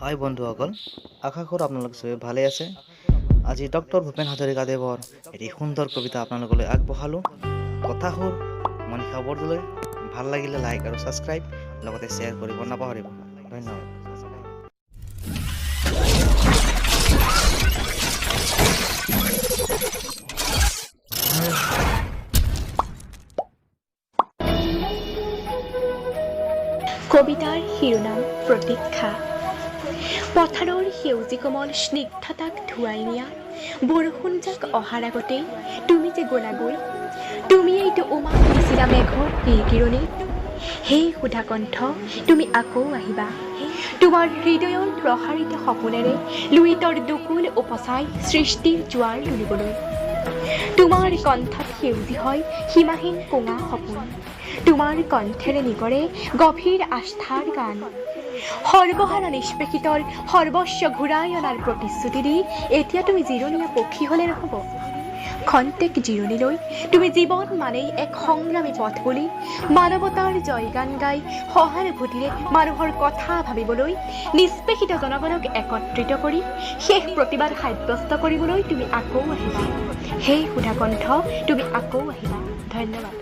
হাই বন্ধুসকল, আশা কৰোঁ আপোনালোক চবেই ভালে আছে। আজি ডক্টৰ ভূপেন হাজৰিকাদেৱৰ এটি সুন্দৰ কবিতা আপোনালোকলৈ আগবঢ়ালোঁ। কথা সুৰ মনীষা বৰদলৈ। ভাল লাগিলে লাইক আৰু ছাবস্ক্ৰাইব, লগতে শ্বেয়াৰ কৰিব নাপাহৰিব। ধন্যবাদ। কবিতাৰ শিৰোনাম প্ৰতীক্ষা। পথাৰৰ সেউজী কোমল স্নিগ্ধতাক ধুৱাই নিয়া বৰষুণজাক অহাৰ আগতেই তুমি যে গ'লাগৈ, তুমি এইটো উমান দিছিলা মেঘৰ কিৰকিৰণি। সেই সুধাকণ্ঠ, তুমি আকৌ আহিবা তোমাৰ হৃদয়ৰ প্ৰসাৰিত সপোনেৰে লুইতৰ দুকুল উপচাই সৃষ্টিৰ জোৱাৰ তুলিবলৈ। তোমাৰ কণ্ঠত সেউজী হয় সীমাহীন কোঙা সপোন, তোমাৰ কণ্ঠেৰে নিগৰে গভীৰ আস্থাৰ গান। সৰ্বহাৰা নিষ্পেষিতৰ সৰ্বস্ব ঘূৰাই অনাৰ প্ৰতিশ্ৰুতি দি এতিয়া তুমি জিৰণীয়া পক্ষী হ'লে নহ'ব। খন্তেক জিৰণি লৈ তুমি জীৱন মানেই এক সংগ্ৰামী পথ বুলি মানৱতাৰ জয়গান গাই সহানুভূতিৰে মানুহৰ কথা ভাবিবলৈ, নিষ্পেষিত জনগণক একত্ৰিত কৰি শেষ প্ৰতিবাদ সাব্যস্ত কৰিবলৈ তুমি আকৌ আহিবা। সেই সুধাকণ্ঠ, তুমি আকৌ আহিবা। ধন্যবাদ।